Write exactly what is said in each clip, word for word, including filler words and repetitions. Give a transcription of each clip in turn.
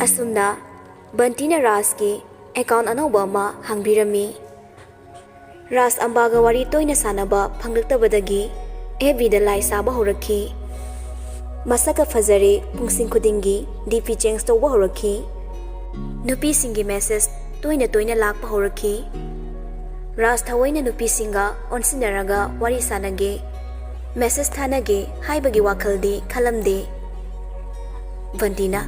ꯑꯁꯨꯝꯅ ꯕꯟꯇꯤꯅ ꯔꯥꯖꯀꯤ ꯑꯦꯀꯥꯎꯟ ꯑꯅꯧꯕ ꯑꯃ ꯍꯥꯡꯕꯤꯔꯝꯃꯤ꯫ ꯔꯥꯖ ꯑꯝꯕꯥꯒ ꯋꯥꯔꯤ ꯇꯣꯏꯅ ꯁꯥꯟꯅꯕ ꯐꯪꯂꯛꯇꯕꯗꯒꯤ ꯑꯦꯐ ꯕꯤꯗ ꯂꯥꯏ ꯁꯥꯕ ꯍꯧꯔꯛꯈꯤ꯫ ꯃꯁꯛꯀ ꯐꯖꯔꯦ ꯄꯨꯡꯁꯤꯡ ꯈꯨꯗꯤꯡꯒꯤ ꯗꯤ ꯄꯤ ꯆꯦꯟꯖ ꯇꯧꯕ ꯍꯧꯔꯛꯈꯤ꯫ ꯅꯨꯄꯤꯁꯤꯡꯒꯤ ꯃꯦꯁꯦꯖ ꯇꯣꯏꯅ ꯇꯣꯏꯅ ꯂꯥꯛꯄ ꯍꯧꯔꯛꯈꯤ꯫ ꯔꯥꯖ ꯊꯑꯣꯏꯅ ꯅꯨꯄꯤꯁꯤꯡꯒ ꯑꯣꯟꯁꯤꯟꯅꯔꯒ ꯋꯥꯔꯤ ꯁꯥꯟꯅꯒꯦ, ꯃꯦꯁꯦꯖ ꯊꯥꯅꯒꯦ ꯍꯥꯏꯕꯒꯤ ꯋꯥꯈꯜꯗꯤ ꯈꯜꯂꯝꯗꯦ꯫ ꯕꯟꯇꯤꯅ,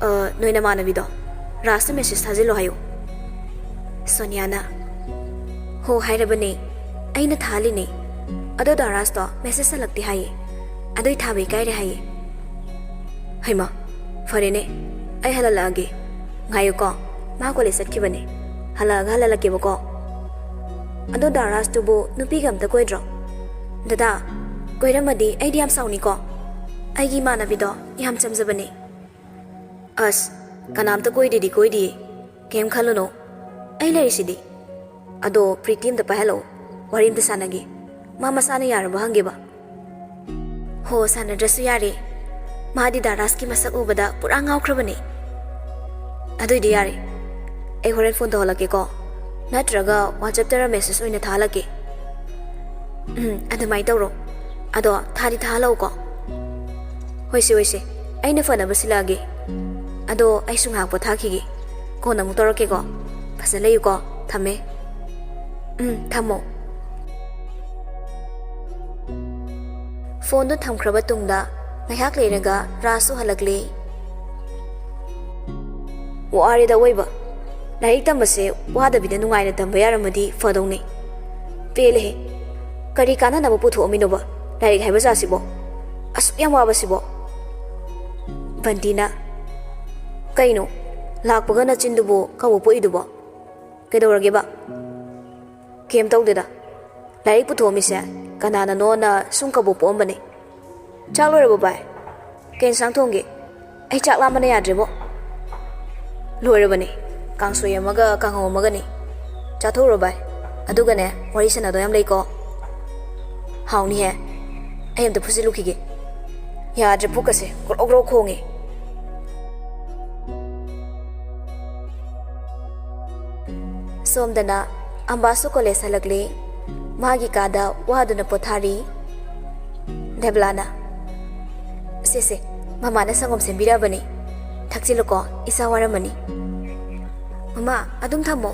"ꯑ, ꯅꯣꯏ ꯅꯃꯥꯟꯅꯕꯤꯗꯣ ꯔꯥꯖꯇ ꯃꯦꯁꯦꯖ ꯊꯥꯖꯤꯜꯂꯣ ꯍꯥꯏꯌꯨ꯫" ꯁꯣꯅꯤꯌꯥꯅ, "ꯍꯣ, ꯍꯥꯏꯔꯕꯅꯦ, ꯑꯩꯅ ꯊꯥꯍꯜꯂꯤꯅꯦ꯫ ꯑꯗꯣ ꯗꯥ ꯔꯥꯖꯇꯣ ꯃꯦꯁꯦꯖ ꯍꯜꯂꯛꯇꯦ ꯍꯥꯏꯌꯦ꯫ ꯑꯗꯨꯏ ꯊꯥꯕ ꯏꯀꯥꯏꯔꯦ ꯍꯥꯏꯌꯦ꯫" "ꯍꯩꯃꯥ, ꯐꯔꯦꯅꯦ, ꯑꯩ ꯍꯜꯍꯜꯂꯛꯑꯒꯦ꯫ ꯉꯥꯏꯌꯨꯀꯣ, ꯃꯥ ꯀꯣꯂꯦꯖ ꯆꯠꯈꯤꯕꯅꯦ꯫ ꯍꯜꯂꯛꯑꯒ ꯍꯜꯍꯜꯂꯛꯀꯦꯕꯀꯣ꯫" "ꯑꯗꯣ ꯗꯥ ꯔꯥꯖꯇꯨꯕꯨ ꯅꯨꯄꯤꯒ ꯑꯝꯇ ꯀꯣꯏꯗ꯭ꯔꯣ?" "ꯗꯗꯥ, ꯀꯣꯏꯔꯝꯃꯗꯤ ꯑꯩꯗꯤ ꯌꯥꯝ ꯁꯥꯎꯅꯤꯀꯣ꯫ ꯑꯩꯒꯤ ꯏꯃꯥꯟꯅꯕꯤꯗꯣ ꯌꯥꯝ ꯆꯝꯖꯕꯅꯦ꯫" "ꯑꯁ, ꯀꯅꯥꯝꯇ ꯀꯣꯏꯗꯦꯗꯤ ꯀꯣꯏꯗꯤꯌꯦ꯫ ꯀꯩꯝ ꯈꯜꯂꯨꯅꯣ꯫ ꯑꯩ ꯂꯩꯔꯤꯁꯤꯗꯤ꯫ ꯑꯗꯣ ꯄ꯭ꯔꯤꯇꯤ ꯑꯝꯇ ꯄꯥꯏꯍꯜꯂꯛꯑꯣ꯫ ꯋꯥꯔꯤ ꯑꯝꯇ ꯁꯥꯟꯅꯒꯦ꯫ ꯃꯥ ꯃꯁꯥꯅ ꯌꯥꯔꯕ ꯍꯪꯒꯦꯕ꯫" "ꯍꯣ, ꯁꯥꯟꯅꯗ꯭ꯔꯁꯨ ꯌꯥꯔꯦ꯫ ꯃꯥꯗꯤ ꯗꯥ ꯔꯥꯖꯀꯤ ꯃꯁꯛ ꯎꯕꯗ ꯄꯨꯔꯥ ꯉꯥꯎꯈ꯭ꯔꯕꯅꯦ꯫" "ꯑꯗꯨꯏꯗꯤ ꯌꯥꯔꯦ꯫ ꯑꯩ ꯍꯣꯔꯦꯟ ꯐꯣꯟ ꯇꯧꯍꯜꯂꯛꯀꯦꯀꯣ꯫ ꯅꯠꯇ꯭ꯔꯒ WhatsApp-ꯇꯔ ꯃꯦꯁꯦꯖ ꯑꯣꯏꯅ ꯊꯥꯍꯜꯂꯛꯀꯦ꯫" "ꯎꯝ, ꯑꯗꯨꯃꯥꯏꯅ ꯇꯧꯔꯣ꯫ ꯑꯗꯣ ꯊꯥꯗꯤ ꯊꯥꯍꯜꯂꯛꯎꯀꯣ꯫" "ꯍꯣꯏꯁꯦ, ꯍꯣꯏꯁꯦ꯫ ꯑꯩꯅ ꯐꯅꯕ ꯁꯤꯜꯂꯛꯑꯒꯦ꯫ ꯑꯗꯣ ꯑꯩꯁꯨ ꯉꯥꯏꯍꯥꯛ ꯄꯣꯊꯥꯈꯤꯒꯦ꯫ ꯀꯣꯟꯅ ꯑꯃꯨꯛ ꯇꯧꯔꯛꯀꯦꯀꯣ꯫ ꯐꯖꯅ ꯂꯩꯌꯨꯀꯣ꯫ ꯊꯝꯃꯦ꯫" "ꯎꯝ, ꯊꯝꯃꯣ꯫" ꯐꯣꯟꯗꯨ ꯊꯝꯈ꯭ꯔꯕ ꯇꯨꯡꯗ ꯉꯥꯏꯍꯥꯛ ꯂꯩꯔꯒ ꯔꯥꯖꯁꯨ ꯍꯜꯂꯛꯂꯦ꯫ "ꯋꯥꯔꯦꯗ ꯑꯋꯣꯏꯕ꯫ ꯂꯥꯏꯔꯤꯛ ꯇꯝꯕꯁꯦ ꯋꯥꯗꯕꯤꯗ ꯅꯨꯡꯉꯥꯏꯅ ꯇꯝꯕ ꯌꯥꯔꯝꯃꯗꯤ ꯐꯗꯧꯅꯤ꯫ ꯄꯦꯜꯂꯦꯍꯦ꯫ ꯀꯔꯤ ꯀꯥꯟꯅꯅꯕ ꯄꯨꯊꯣꯛꯑꯝꯃꯤꯅꯣꯕ ꯂꯥꯏꯔꯤꯛ ꯍꯥꯏꯕ ꯖꯥꯠꯁꯤꯕꯣ? ꯑꯁꯨꯛ ꯌꯥꯝ ꯋꯥꯕꯁꯤꯕꯣ?" ꯕꯟꯇꯤꯅ, "ꯀꯩꯅꯣ? ꯂꯥꯛꯄꯒ ꯅꯆꯤꯟꯗꯨꯕꯨ ꯀꯕꯣꯛ ꯄꯣꯛꯏꯗꯨꯕꯣ? ꯀꯩꯗꯧꯔꯒꯦꯕ?" "ꯀꯩꯝ ꯇꯧꯗꯦꯗ꯫ ꯂꯥꯏꯔꯤꯛ ꯄꯨꯊꯣꯛꯑꯝꯃꯤꯁꯦ ꯀꯅꯥꯅꯅꯣꯅ ꯁꯨꯝ ꯀꯕꯣꯛ ꯄꯣꯛꯑꯝꯕꯅꯦ꯫ ꯆꯥꯛ ꯂꯣꯏꯔꯕꯣ ꯚꯥꯏ? ꯀꯩ ꯏꯟꯁꯥꯡ ꯊꯣꯡꯒꯦ? ꯑꯩ ꯆꯥꯛ ꯂꯥꯝꯕꯅ ꯌꯥꯗ꯭ꯔꯦꯕꯣ꯫" "ꯂꯣꯏꯔꯕꯅꯦ꯫ ꯀꯥꯡꯁꯣꯏ ꯑꯃꯒ ꯀꯥꯡꯍꯧ ꯑꯃꯒꯅꯦ꯫ ꯆꯥꯊꯣꯛꯎꯔꯣ ꯚꯥꯏ꯫ ꯑꯗꯨꯒꯅꯦ, ꯋꯥꯔꯤ ꯁꯥꯟꯅꯗꯧ ꯌꯥꯝ ꯂꯩꯀꯣ꯫" "ꯍꯥꯎꯅꯤꯍꯦ꯫ ꯑꯩ ꯑꯝꯇ ꯐꯨꯖꯤꯜꯂꯨꯈꯤꯒꯦ꯫ ꯌꯥꯗ꯭ꯔꯦ, ꯄꯨꯛꯀꯁꯦ ꯒ꯭ꯔꯣ ꯒ꯭ꯔꯣ ꯈꯣꯡꯉꯦ꯫" ꯁꯣꯝꯗꯅ ꯑꯝꯕꯥꯁꯨ ꯀꯣꯂꯦꯖ ꯍꯜꯂꯛꯂꯦ꯫ ꯃꯥꯒꯤ ꯀꯥꯗ ꯋꯥꯗꯨꯅ ꯄꯣꯊꯥꯔꯤ꯫ ꯗꯦꯕꯂꯥꯅ, "ꯁꯦ, ꯁꯦ, ꯃꯃꯥꯅ ꯁꯪꯒꯣꯝ ꯁꯦꯝꯕꯤꯔꯛꯑꯕꯅꯤ꯫ ꯊꯛꯆꯤꯜꯂꯨꯀꯣ, ꯏꯁꯥ ꯋꯥꯔꯝꯃꯅꯤ꯫" "ꯃꯃꯥ, ꯑꯗꯨꯝ ꯊꯝꯃꯣ꯫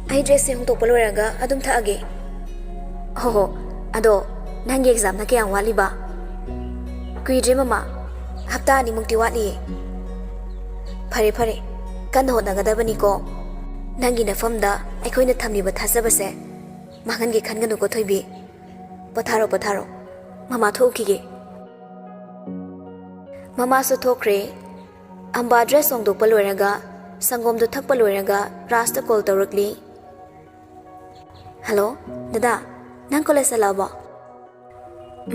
ꯑꯩ ꯗ꯭ꯔꯦꯁꯁꯦ ꯍꯣꯡꯗꯣꯛꯄ ꯂꯣꯏꯔꯒ ꯑꯗꯨꯝ ꯊꯛꯑꯒꯦ꯫" "ꯍꯣ ꯍꯣ, ꯑꯗꯣ ꯅꯪꯒꯤ ꯑꯦꯛꯖꯥꯝꯅ ꯀꯌꯥꯝ ꯋꯥꯠꯂꯤꯕ?" "ꯀꯨꯏꯗ꯭ꯔꯦ ꯃꯃꯥ, ꯍꯞꯇꯥ ꯑꯅꯤꯃꯨꯛꯇꯤ ꯋꯥꯠꯂꯤꯌꯦ꯫" "ꯐꯔꯦ ꯐꯔꯦ, ꯀꯟꯅ ꯍꯣꯠꯅꯒꯗꯕꯅꯤꯀꯣ꯫ ꯅꯪꯒꯤ ꯅꯐꯝꯗ ꯑꯩꯈꯣꯏꯅ ꯊꯝꯂꯤꯕ ꯊꯥꯖꯕꯁꯦ ꯃꯥꯡꯍꯟꯒꯦ ꯈꯟꯒꯅꯨꯀꯣ ꯊꯣꯏꯕꯤ꯫ ꯄꯣꯊꯥꯔꯣ ꯄꯣꯊꯥꯔꯣ, ꯃꯃꯥ ꯊꯣꯛꯎꯈꯤꯒꯦ꯫" ꯃꯃꯥꯁꯨ ꯊꯣꯛꯈ꯭ꯔꯦ꯫ ꯑꯝꯕꯥ ꯗ꯭ꯔꯦꯁ ꯍꯣꯡꯗꯣꯛꯄ ꯂꯣꯏꯔꯒ, ꯁꯪꯒꯣꯝꯗꯨ ꯊꯛꯄ ꯂꯣꯏꯔꯒ ꯔꯥꯖꯇ ꯀꯣꯜ ꯇꯧꯔꯛꯂꯤ꯫ "ꯍꯜꯂꯣ, ꯗꯗꯥ, ꯅꯪ ꯀꯣꯂꯦꯖ ꯍꯜꯂꯛꯑꯕꯣ?"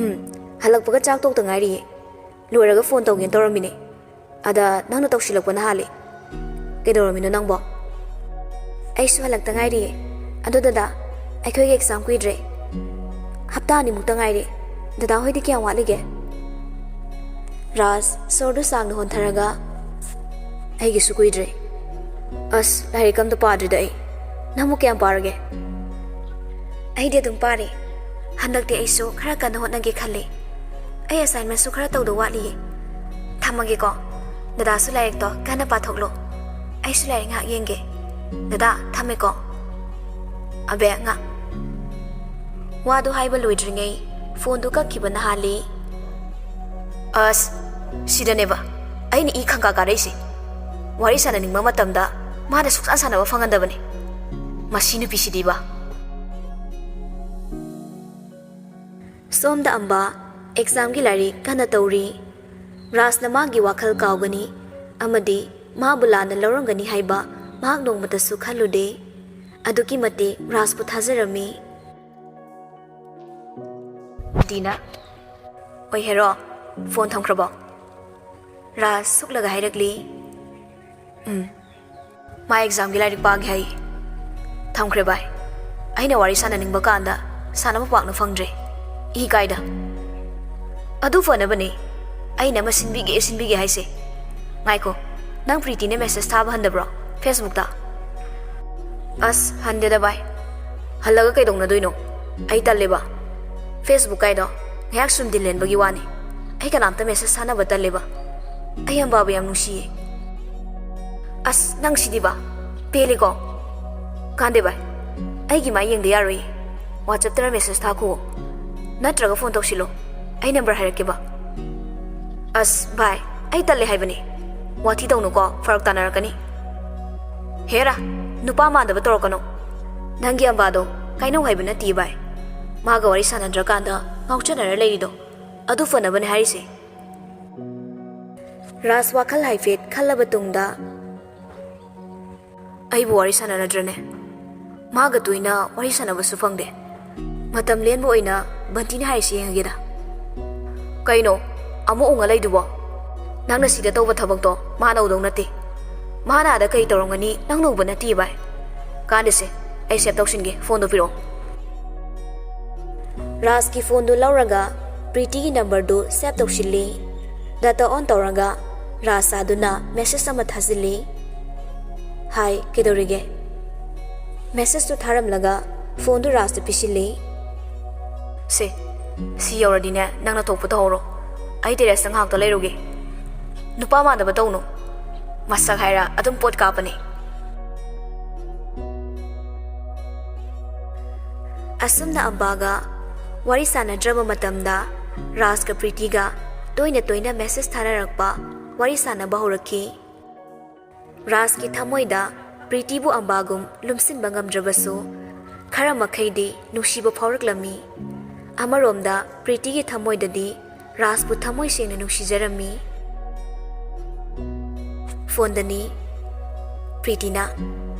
"ꯎꯝ, ꯍꯜꯂꯛꯄꯒ ꯆꯥꯛ ꯇꯣꯛꯇ ꯉꯥꯏꯔꯤꯌꯦ꯫ ꯂꯣꯏꯔꯒ ꯐꯣꯟ ꯇꯧꯒꯦꯅ ꯇꯧꯔꯝꯃꯤꯅꯦ꯫ ꯑꯗ ꯅꯪꯅ ꯇꯧꯁꯤꯜꯂꯛꯄꯅ ꯍꯥꯜꯂꯦ꯫ ꯀꯩꯗꯧꯔꯝꯃꯤꯅꯣ ꯅꯪꯕꯣ?" "ꯑꯩꯁꯨ ꯍꯜꯂꯛꯇ ꯉꯥꯏꯔꯤꯌꯦ꯫ ꯑꯗꯣ ꯗꯗꯥ, ꯑꯩꯈꯣꯏꯒꯤ ꯑꯦꯛꯖꯥꯝ ꯀꯨꯏꯗ꯭ꯔꯦ꯫ ꯍꯞꯇꯥ ꯑꯅꯤꯃꯨꯛꯇ ꯉꯥꯏꯔꯦ꯫ ꯗꯗꯥ ꯍꯣꯏꯗꯤ ꯀꯌꯥꯝ ꯋꯥꯠꯂꯤꯒꯦ?" ꯔꯥꯖ ꯁꯣꯔꯗꯨ ꯁꯥꯡꯅ ꯍꯣꯟꯊꯔꯒ, "ꯑꯩꯒꯤꯁꯨ ꯀꯨꯏꯗ꯭ꯔꯦ꯫ ꯑꯁ, ꯂꯥꯏꯔꯤꯛ ꯑꯝꯇ ꯄꯥꯗ꯭ꯔꯤꯗ ꯑꯩ꯫ ꯅꯪꯕꯨ ꯀꯌꯥꯝ ꯄꯥꯔꯒꯦ?" "ꯑꯩꯗꯤ ꯑꯗꯨꯝ ꯄꯥꯔꯦ꯫ ꯍꯟꯗꯛꯇꯤ ꯑꯩꯁꯨ ꯈꯔ ꯀꯟꯅ ꯍꯣꯠꯅꯒꯦ ꯈꯜꯂꯦ꯫ ꯑꯩ ꯑꯦꯁꯥꯏꯟꯃꯦꯟꯁꯨ ꯈꯔ ꯇꯧꯗꯧ ꯋꯥꯠꯂꯤꯌꯦ꯫ ꯊꯝꯃꯒꯦꯀꯣ꯫ ꯗꯗꯥꯁꯨ ꯂꯥꯏꯔꯤꯛꯇꯣ ꯀꯟꯅ ꯄꯥꯊꯣꯛꯂꯣ꯫ ꯑꯩꯁꯨ ꯂꯥꯏꯔꯤꯛ ꯉꯥꯏꯍꯥꯛ ꯌꯦꯡꯒꯦ꯫ ꯗꯗꯥ, ꯊꯝꯃꯦꯀꯣ꯫" ꯑꯕꯦ, ꯉꯥ-, ꯋꯥꯗꯨ ꯍꯥꯏꯕ ꯂꯣꯏꯗ꯭ꯔꯤꯉꯩ ꯐꯣꯟꯗꯨ ꯀꯛꯈꯤꯕꯅ ꯍꯥꯜꯂꯤ꯫ "ꯑꯁ, ꯁꯤꯗꯅꯦꯕ ꯑꯩꯅ ꯏ ꯈꯪꯀꯥ ꯀꯥꯔꯛꯏꯁꯦ꯫ ꯋꯥꯔꯤ ꯁꯥꯟꯅꯅꯤꯡꯕ ꯃꯇꯝꯗ ꯃꯥꯅ ꯁꯨꯛꯁꯥꯟ ꯁꯥꯟꯅꯕ ꯐꯪꯍꯟꯗꯕꯅꯦ꯫ ꯃꯁꯤ ꯅꯨꯄꯤꯁꯤꯗꯤꯕ꯫" ꯁꯣꯝꯗ ꯑꯝꯕꯥ ꯑꯦꯛꯖꯥꯝꯒꯤ ꯂꯥꯏꯔꯤꯛ ꯀꯟꯅ ꯇꯧꯔꯤ꯫ ꯔꯥꯖꯅ ꯃꯥꯒꯤ ꯋꯥꯈꯜ ꯀꯥꯎꯒꯅꯤ ꯑꯃꯗꯤ ꯃꯥꯕꯨ ꯂꯥꯟꯅ ꯂꯧꯔꯝꯒꯅꯤ ꯍꯥꯏꯕ ꯃꯍꯥꯛ ꯅꯣꯡꯃꯇꯁꯨ ꯈꯜꯂꯨꯗꯦ꯫ ꯑꯗꯨꯛꯀꯤ ꯃꯇꯤꯛ ꯔꯥꯖꯄꯨ ꯊꯥꯖꯔꯝꯃꯤ꯫ ꯗꯤꯅ, "ꯑꯣꯏ ꯍꯦꯔꯣ, ꯐꯣꯟ ꯊꯝꯈ꯭ꯔꯕꯣ?" ꯔꯥꯖ ꯁꯨꯛꯂꯒ ꯍꯥꯏꯔꯛꯂꯤ꯫ "ꯎꯝ, ꯃꯥ ꯑꯦꯛꯖꯥꯝꯒꯤ ꯂꯥꯏꯔꯤꯛ ꯄꯥꯒꯦ ꯍꯥꯏ꯫ ꯊꯝꯈ꯭ꯔꯦ ꯚꯥꯏ꯫ ꯑꯩꯅ ꯋꯥꯔꯤ ꯁꯥꯟꯅꯅꯤꯡꯕ ꯀꯥꯟꯗ ꯁꯥꯟꯅꯕ ꯄꯥꯛꯅ ꯐꯪꯗ꯭ꯔꯦ꯫ ꯏ ꯀꯥꯏꯗ꯫ ꯑꯗꯨ ꯐꯅꯕꯅꯦ ꯑꯩꯅ ꯑꯃ ꯁꯤꯟꯕꯤꯒꯦ, ꯁꯤꯟꯕꯤꯒꯦ ꯍꯥꯏꯁꯦ꯫ ꯉꯥꯏꯈꯣ, ꯅꯪ ꯄ꯭ꯔꯤꯇꯤꯅ ꯃꯦꯁꯦꯖ ꯊꯥꯕ ꯍꯟꯗꯕ꯭ꯔꯣ ꯐꯦꯁꯕꯨꯛꯇ?" ꯑꯁ, ꯍꯟꯗꯦꯗ ꯚꯥꯏ꯫ ꯍꯜꯂꯒ ꯀꯩꯗꯧꯅꯗꯣꯏꯅꯣ? ꯑꯩ ꯇꯜꯂꯦꯕ꯫ Facebook ꯀꯥꯏꯗꯣ ꯉꯥꯏꯍꯥꯛ ꯁꯨꯝ ꯗꯤꯜ ꯂꯦꯟꯕꯒꯤ ꯋꯥꯅꯤ꯫ ꯑꯩ ꯀꯅꯥꯝꯇ ꯃꯦꯁꯦꯖ ꯊꯥꯅꯕ ꯇꯜꯂꯦꯕ꯫ ꯑꯩ ꯑꯝꯕꯥꯕꯨ ꯌꯥꯝ ꯅꯨꯡꯁꯤꯌꯦ꯫ ꯑꯁ, ꯅꯪ ꯁꯤꯗꯤꯕ꯫ ꯄꯦꯜꯂꯦꯀꯣ? ꯀꯥꯟꯗꯦ ꯚꯥꯏ, ꯑꯩꯒꯤ ꯃꯥꯏ ꯌꯦꯡꯗ ꯌꯥꯔꯣꯏꯌꯦ꯫ WhatsApp ꯇꯔ ꯃꯦꯁꯦꯖ ꯊꯥꯈꯣ꯫ ꯅꯠꯇ꯭ꯔꯒ ꯐꯣꯟ ꯇꯧꯁꯤꯜꯂꯣ꯫ ꯑꯩ ꯅꯝꯕꯔ ꯍꯥꯏꯔꯛꯀꯦꯕ꯫ ꯑꯁ ꯚꯥꯏ, ꯑꯩ ꯇꯜꯂꯦ ꯍꯥꯏꯕꯅꯦ꯫ ꯋꯥꯊꯤ ꯇꯧꯅꯨꯀꯣ, ꯐꯔꯛ ꯇꯥꯅꯔꯛꯀꯅꯤ꯫ ꯍꯦꯔꯥ, ꯅꯨꯄꯥ ꯃꯥꯟꯗꯕ ꯇꯧꯔꯛꯀꯅꯣ꯫ ꯅꯪꯒꯤ ꯑꯝꯕꯥꯗꯣ ꯀꯥꯏꯅꯧ ꯍꯥꯏꯕ ꯅꯠꯇꯦ ꯚꯥꯏ꯫ ꯃꯥꯒ ꯋꯥꯔꯤ ꯁꯥꯟꯅꯗ꯭ꯔꯀꯥꯟꯗ ꯉꯥꯎꯆꯠꯅꯔ ꯂꯩꯔꯤꯗꯣ, ꯑꯗꯨ ꯐꯅꯕꯅꯦ ꯍꯥꯏꯔꯤꯁꯦ꯫ ꯔꯥꯖ ꯋꯥꯈꯜ ꯍꯥꯏꯐꯦꯠ ꯈꯜꯂꯕ ꯇꯨꯡꯗ, "ꯑꯩꯕꯨ ꯋꯥꯔꯤ ꯁꯥꯟꯅꯔꯗ꯭ꯔꯅꯦ? ꯃꯥꯒ ꯇꯣꯏꯅ ꯋꯥꯔꯤ ꯁꯥꯟꯅꯕꯁꯨ ꯐꯪꯗꯦ꯫ ꯃꯇꯝ ꯂꯦꯟꯕ ꯑꯣꯏꯅ ꯕꯟꯇꯤꯅ ꯍꯥꯏꯔꯤꯁꯤ ꯌꯦꯡꯉꯒꯦꯗ꯫" "ꯀꯩꯅꯣ? ꯑꯃꯨꯛ ꯎꯪꯉ ꯂꯩꯗꯨꯕꯣ? ꯅꯪꯅ ꯁꯤꯗ ꯇꯧꯕ ꯊꯕꯛꯇꯣ ꯃꯥꯅ ꯎꯗꯧ ꯅꯠꯇꯦ꯫ ꯃꯥꯅ ꯑꯥꯗ ꯀꯩ ꯇꯧꯔꯝꯒꯅꯤ ꯅꯪꯅ ꯎꯕ ꯅꯠꯇꯦ ꯚꯥꯏ꯫ ꯀꯥꯟꯗꯦꯁꯦ, ꯑꯩ ꯁꯦꯞ ꯇꯧꯁꯤꯟꯒꯦ, ꯐꯣꯟꯗꯣ ꯄꯤꯔꯛꯑꯣ꯫" ꯔꯥꯖꯀꯤ ꯐꯣꯟꯗꯨ ꯂꯧꯔꯒ ꯄ꯭ꯔꯤꯇꯤꯒꯤ ꯅꯝꯕꯔꯗꯨ ꯁꯦꯞ ꯇꯧꯁꯤꯜꯂꯤ꯫ ꯗꯥꯇꯥ ꯑꯣꯟ ꯇꯧꯔꯒ ꯔꯥꯖ ꯆꯥꯗꯨꯅ ꯃꯦꯁꯦꯖ ꯑꯃ ꯊꯥꯖꯤꯜꯂꯤ꯫ "ꯍꯥꯏ, ꯀꯩꯗꯧꯔꯤꯒꯦ?" ꯃꯦꯁꯦꯖꯇꯨ ꯊꯥꯔꯝꯂꯒ ꯐꯣꯟꯗꯨ ꯔꯥꯖꯇ ꯄꯤꯁꯤꯜꯂꯤ꯫ "ꯁꯦ, ꯁꯤ ꯌꯧꯔꯗꯤꯅꯦ, ꯅꯪꯅ ꯊꯣꯛꯄ ꯇꯧꯍꯧꯔꯣ꯫ ꯑꯩ ꯇꯦꯔꯦꯁꯇ ꯉꯥꯏꯍꯥꯛꯇ ꯂꯩꯔꯨꯒꯦ꯫ ꯅꯨꯄꯥ ꯃꯥꯟꯗꯕ ꯇꯧꯅꯨ꯫ ꯃꯁꯛ ꯍꯥꯏꯔ ꯑꯗꯨꯝ ꯄꯣꯠ ꯀꯥꯞꯄꯅꯦ꯫" ꯑꯁꯨꯝꯅ ꯑꯝꯕꯥꯒ ꯋꯥꯔꯤ ꯁꯥꯟꯅꯗ꯭ꯔꯕ ꯃꯇꯝꯗ ꯔꯥꯖꯀ ꯄ꯭ꯔꯤꯇꯤꯒ ꯇꯣꯏꯅ ꯇꯣꯏꯅ ꯃꯦꯁꯦꯖ ꯊꯥꯅꯔꯛꯄ, ꯋꯥꯔꯤ ꯁꯥꯟꯅꯕ ꯍꯧꯔꯛꯈꯤ꯫ ꯔꯥꯖꯀꯤ ꯊꯃꯣꯏꯗ ꯄ꯭ꯔꯤꯇꯤꯕꯨ ꯑꯝꯕꯥꯒꯨꯝ ꯂꯨꯝꯁꯤꯟꯕ ꯉꯝꯗ꯭ꯔꯕꯁꯨ, ꯈꯔ ꯃꯈꯩꯗꯤ ꯅꯨꯡꯁꯤꯕ ꯐꯥꯎꯔꯛꯂꯝꯃꯤ꯫ ꯑꯃꯔꯣꯝꯗ ꯄ꯭ꯔꯤꯇꯤꯒꯤ ꯊꯃꯣꯏꯗꯗꯤ ꯔꯥꯖꯄꯨ ꯊꯃꯣꯏ ꯁꯦꯡꯅ ꯅꯨꯡꯁꯤꯖꯔꯝꯃꯤ꯫ ꯐꯣꯟꯗꯅꯤ ꯄ꯭ꯔꯤꯇꯤꯅ,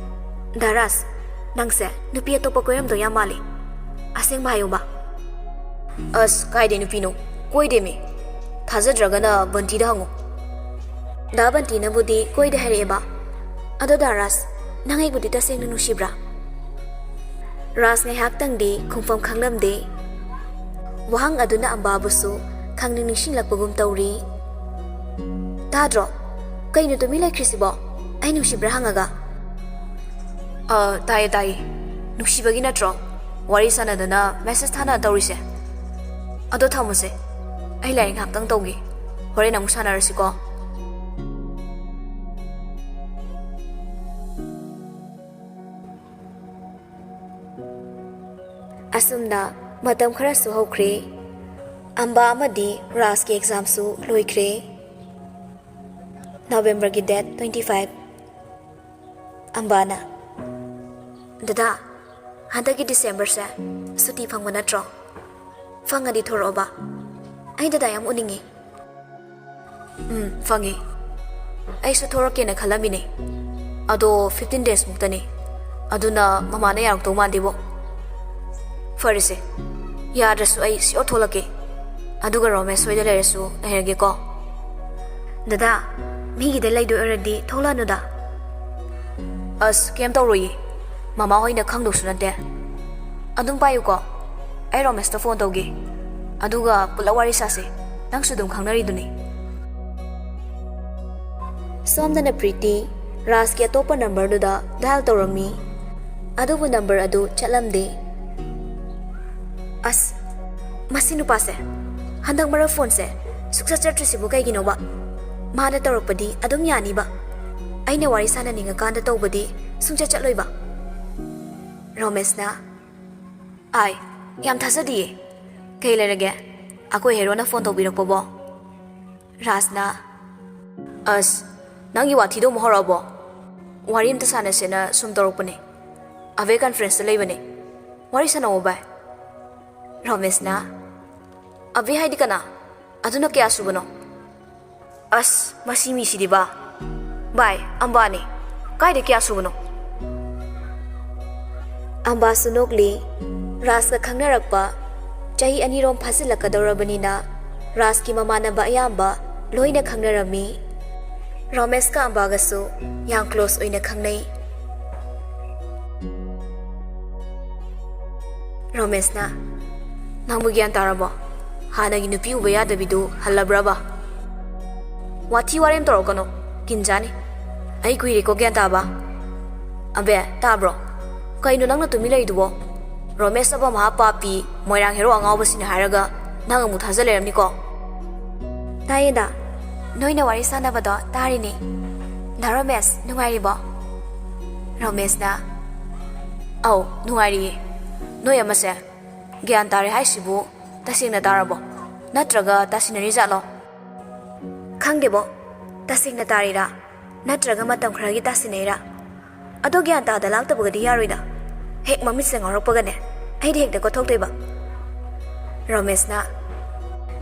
"ꯗꯥ ꯔꯥꯖ, ꯅꯪꯁꯦ ꯅꯨꯄꯤ ꯑꯇꯣꯞꯄ ꯀꯣꯏꯔꯝꯗꯧ ꯌꯥꯝ ꯃꯥꯜꯂꯤ꯫ ꯑꯁꯦꯡꯕ ꯍꯥꯏꯌꯣꯕ?" "ꯑꯁ, ꯀꯥꯏꯗꯩ ꯅꯨꯄꯤꯅꯣ? ꯀꯣꯏꯗꯦꯃꯤ꯫ ꯊꯥꯖꯗ꯭ꯔꯒꯅ ꯕꯟꯇꯤꯗ ꯍꯪꯉꯨ꯫" "ꯗꯥ ꯕꯟꯇꯤꯅꯕꯨꯗꯤ ꯀꯣꯏꯗꯦ ꯍꯥꯏꯔꯛꯑꯦꯕ꯫ ꯑꯗꯣ ꯗꯥ ꯔꯥꯖ, ꯅꯪ ꯑꯩꯕꯨꯗꯤ ꯇꯁꯦꯡꯅ ꯅꯨꯡꯁꯤꯕ꯭ꯔꯥ?" ꯔꯥꯖ ꯉꯥꯏꯍꯥꯛꯇꯪꯗꯤ ꯈꯨꯝꯐꯝ ꯈꯪꯂꯝꯗꯦ꯫ ꯋꯥꯍꯪ ꯑꯗꯨꯅ ꯑꯝꯕꯥꯕꯨꯁꯨ ꯈꯪꯅꯤꯡ ꯅꯤꯡꯁꯤꯡꯂꯛꯄꯒꯨꯝ ꯇꯧꯔꯤ꯫ "ꯇꯥꯗ꯭ꯔꯣ? ꯀꯩꯅꯣ ꯇꯨꯃꯤꯟ ꯂꯩꯈ꯭ꯔꯤꯁꯤꯕꯣ? ꯑꯩ ꯅꯨꯡꯁꯤꯕ꯭ꯔꯥ ꯍꯪꯉꯒ?" ꯑ, ꯇꯥꯏꯌꯦ, ꯇꯥꯏꯌꯦ꯫ ꯅꯨꯡꯁꯤꯕꯒꯤ ꯅꯠꯇ꯭ꯔꯣ ꯋꯥꯔꯤ ꯁꯥꯟꯅꯗꯅ ꯃꯦꯁꯦꯖ ꯊꯥꯅ ꯇꯧꯔꯤꯁꯦ? ꯑꯗꯣ ꯊꯝꯃꯁꯦ꯫ ꯑꯩ ꯂꯥꯏꯔꯤꯛ ꯉꯥꯛꯇꯪ ꯇꯧꯒꯦ꯫ ꯍꯣꯔꯦꯟ ꯑꯃꯨꯛ ꯁꯥꯟꯅꯔꯁꯤꯀꯣ꯫ ꯑꯁꯨꯝꯅ ꯃꯇꯝ ꯈꯔꯁꯨ ꯍꯧꯈ꯭ꯔꯦ꯫ ꯑꯝꯕꯥ ꯑꯃꯗꯤ ꯔꯥꯖꯀꯤ ꯑꯦꯛꯖꯥꯝꯁꯨ ꯂꯣꯏꯈ꯭ꯔꯦ꯫ ꯅꯕꯦꯝꯕꯔꯒꯤ date twenty five꯫ ꯑꯝꯕꯥꯅ, "ꯗꯗꯥ, ꯍꯟꯗꯛꯀꯤ ꯗꯤꯁꯦꯝꯕꯔꯁꯦ ꯁꯨꯇꯤ ꯐꯪꯕ ꯅꯠꯇ꯭ꯔꯣ? ꯐꯪꯉꯗꯤ ꯊꯣꯔꯛꯑꯣꯕ꯫ ꯑꯩ ꯗꯗꯥ ꯌꯥꯝ ꯎꯅꯤꯡꯉꯤ꯫" "ꯎꯝ, ꯐꯪꯉꯤ꯫ ꯑꯩꯁꯨ ꯊꯣꯔꯛꯀꯦꯅ ꯈꯜꯂꯝꯃꯤꯅꯦ꯫ ꯑꯗꯣ fifteen days ꯃꯨꯛꯇꯅꯤ꯫ ꯑꯗꯨꯅ ꯃꯃꯥꯅ ꯌꯥꯔꯛꯇꯧ ꯃꯥꯟꯗꯦꯕꯣ꯫" "ꯐꯔꯦꯁꯦ꯫ ꯌꯥꯗ꯭ꯔꯁꯨ ꯑꯩ sure ꯊꯣꯛꯂꯛꯀꯦ꯫ ꯑꯗꯨꯒ ꯔꯣꯃꯦꯁ ꯍꯣꯏꯗ ꯂꯩꯔꯁꯨ ꯂꯩꯔꯒꯦꯀꯣ꯫" "ꯗꯗꯥ, ꯃꯤꯒꯤꯗ ꯂꯩꯗꯣꯏ ꯑꯣꯏꯔꯗꯤ ꯊꯣꯛꯂꯛꯑꯅꯨꯗ꯫" "ꯑꯁ, ꯀꯩꯝ ꯇꯧꯔꯣꯏꯌꯦ꯫ ꯃꯃꯥ ꯍꯣꯏꯅ ꯈꯪꯗꯧꯁꯨ ꯅꯠꯇꯦ꯫ ꯑꯗꯨꯝ ꯄꯥꯏꯌꯨꯀꯣ꯫ ꯑꯩ ꯔꯣꯃꯦꯁꯇ ꯐꯣꯟ ꯇꯧꯒꯦ꯫ ꯑꯗꯨꯒ ꯄꯨꯂꯞ ꯋꯥꯔꯤ ꯁꯥꯁꯦ꯫ ꯅꯪꯁꯨ ꯑꯗꯨꯝ ꯈꯪꯅꯔꯤꯗꯨꯅꯤ꯫" ꯁꯣꯝꯗꯅ ꯄ꯭ꯔꯤꯇꯤ ꯔꯥꯖꯀꯤ ꯑꯇꯣꯞꯄ ꯅꯝꯕꯔꯗꯨꯗ dial ꯇꯧꯔꯝꯃꯤ꯫ ꯑꯗꯨꯕꯨ ꯅꯝꯕꯔ ꯑꯗꯨ ꯆꯠꯂꯝꯗꯦ꯫ "ꯑꯁ, ꯃꯁꯤ ꯅꯨꯄꯥꯁꯦ ꯍꯟꯗꯛ ꯃꯔꯛ ꯐꯣꯟꯁꯦ ꯁꯨꯛꯆꯠ ꯆꯠꯇ꯭ꯔꯤꯁꯤꯕꯨ ꯀꯩꯒꯤꯅꯣꯕ? ꯃꯥꯅ ꯇꯧꯔꯛꯄꯗꯤ ꯑꯗꯨꯝ ꯌꯥꯅꯤꯕ꯫ ꯑꯩꯅ ꯋꯥꯔꯤ ꯁꯥꯟꯅꯅꯤꯡꯉꯀꯥꯟꯗ ꯇꯧꯕꯗꯤ ꯁꯨꯡꯆꯠ ꯆꯠꯂꯣꯏꯕ꯫" ꯔꯣꯃꯦꯁꯅ, "ꯑꯥꯏ, ꯌꯥꯝ ꯊꯥꯖꯗꯤꯌꯦ꯫ ꯀꯩ ꯂꯩꯔꯒꯦ? ꯑꯩꯈꯣꯏ ꯍꯦꯔꯣꯅ ꯐꯣꯟ ꯇꯧꯕꯤꯔꯛꯄꯕꯣ?" ꯔꯥꯖꯅ, "ꯑꯁ, ꯅꯪꯒꯤ ꯋꯥꯊꯤꯗꯣ ꯑꯃꯨꯛ ꯍꯧꯔꯛꯑꯕꯣ? ꯋꯥꯔꯤ ꯑꯝꯇ ꯁꯥꯟꯅꯁꯦꯅ ꯁꯨꯝ ꯇꯧꯔꯛꯄꯅꯦ꯫ ꯑꯕꯦ conferenceꯇ ꯂꯩꯕꯅꯦ꯫ ꯋꯥꯔꯤ ꯁꯥꯟꯅꯧꯋꯣ ꯚꯥꯏ꯫" ꯔꯣꯃꯦꯁꯅ, "ꯑꯕꯦ ꯍꯥꯏꯗꯤ ꯀꯅꯥ? ꯑꯗꯨꯅ ꯀꯌꯥ ꯁꯨꯕꯅꯣ?" "ꯑꯁ, ꯃꯁꯤ ꯃꯤꯁꯤꯗꯤꯕ꯫ ꯚꯥꯏ, ꯑꯝꯕꯥꯅꯤ꯫ ꯀꯥꯏꯗ ꯀꯌꯥ ꯁꯨꯕꯅꯣ?" ꯑꯝꯕꯥꯁꯨ ꯅꯣꯛꯂꯤ꯫ ꯔꯥꯖꯀ ꯈꯪꯅꯔꯛꯄ ꯆꯍꯤ ꯑꯅꯤꯔꯣꯝ ꯐꯥꯖꯤꯜꯂꯛꯀꯗꯧꯔꯕꯅꯤꯅ ꯔꯥꯖꯀꯤ ꯃꯃꯥꯟꯅꯕ ꯑꯌꯥꯝꯕ ꯂꯣꯏꯅ ꯈꯪꯅꯔꯝꯃꯤ꯫ ꯔꯣꯃꯦꯁꯀ ꯑꯝꯕꯥꯒꯁꯨ ꯌꯥꯝ close ꯑꯣꯏꯅ ꯈꯪꯅꯩ꯫ ꯔꯣꯃꯦꯁꯅ, "ꯅꯪꯕꯨ ꯒ꯭ꯌꯥꯟ ꯇꯥꯔꯕꯣ? ꯍꯥꯟꯅꯒꯤ ꯅꯨꯄꯤ ꯎꯕ ꯌꯥꯗꯕꯤꯗꯨ ꯍꯜꯂꯕ꯭ꯔꯕ?" "ꯋꯥꯊꯤ ꯋꯥꯔꯦꯝ ꯇꯧꯔꯛꯀꯅꯣ, ꯀꯤꯟꯖꯥꯅꯤ꯫ ꯑꯩ ꯀꯨꯏꯔꯦꯀꯣ ꯒ꯭ꯌꯥꯟ ꯇꯥꯕ꯫ ꯑꯕꯦ, ꯇꯥꯕ꯭ꯔꯣ? ꯀꯩꯅꯣ ꯅꯪꯅ ꯇꯨꯃꯤꯟ ꯂꯩꯗꯨꯕꯣ? ꯔꯣꯃꯦꯁ ꯑꯕ ꯃꯍꯥ ꯄꯥꯄꯤ, ꯃꯣꯏꯔꯥꯡ ꯍꯦꯔꯣ ꯑꯉꯥꯎꯕꯁꯤꯅꯦ ꯍꯥꯏꯔꯒ ꯅꯪ ꯑꯃꯨꯛ ꯊꯥꯖ ꯂꯩꯔꯝꯅꯤꯀꯣ? ꯇꯥꯏꯌꯦꯗ꯫ ꯅꯣꯏꯅ ꯋꯥꯔꯤ ꯁꯥꯟꯅꯕꯗꯣ ꯇꯥꯔꯤꯅꯦ꯫ ꯗꯥ ꯔꯣꯃꯦꯁ, ꯅꯨꯡꯉꯥꯏꯔꯤꯕꯣ? ꯔꯣꯃꯦꯁꯅ, "ꯑꯧ, ꯅꯨꯡꯉꯥꯏꯔꯤꯌꯦ꯫ ꯅꯣꯏ ꯑꯃꯁꯦ ꯒ꯭ꯌꯥꯟ ꯇꯥꯔꯦ ꯍꯥꯏꯁꯤꯕꯨ ꯇꯁꯦꯡꯅ ꯇꯥꯔꯕꯣ? ꯅꯠꯇ꯭ꯔꯒ ꯇꯥꯁꯤꯟꯅꯔꯤ ꯖꯥꯠꯂꯣ?" "ꯈꯪꯗꯦꯕꯣ, ꯇꯁꯦꯡꯅ ꯇꯥꯔꯤꯔꯥ ꯅꯠꯇ꯭ꯔꯒ ꯃꯇꯝ ꯈꯔꯒꯤ ꯇꯥꯁꯤꯟꯅꯩꯔꯥ? ꯑꯗꯣ ꯒ꯭ꯌꯥꯟ ꯇꯥꯗ ꯂꯥꯛꯇꯕꯒꯗꯤ ꯌꯥꯔꯣꯏꯗ꯫ ꯍꯦꯛ ꯃꯃꯤꯠꯁꯦ ꯉꯥꯎꯔꯛꯄꯒꯅꯦ, ꯑꯩꯗꯤ ꯍꯦꯛꯇ ꯀꯣꯠꯊꯣꯛꯇꯣꯏꯕ꯫" ꯔꯣꯃꯦꯁꯅ,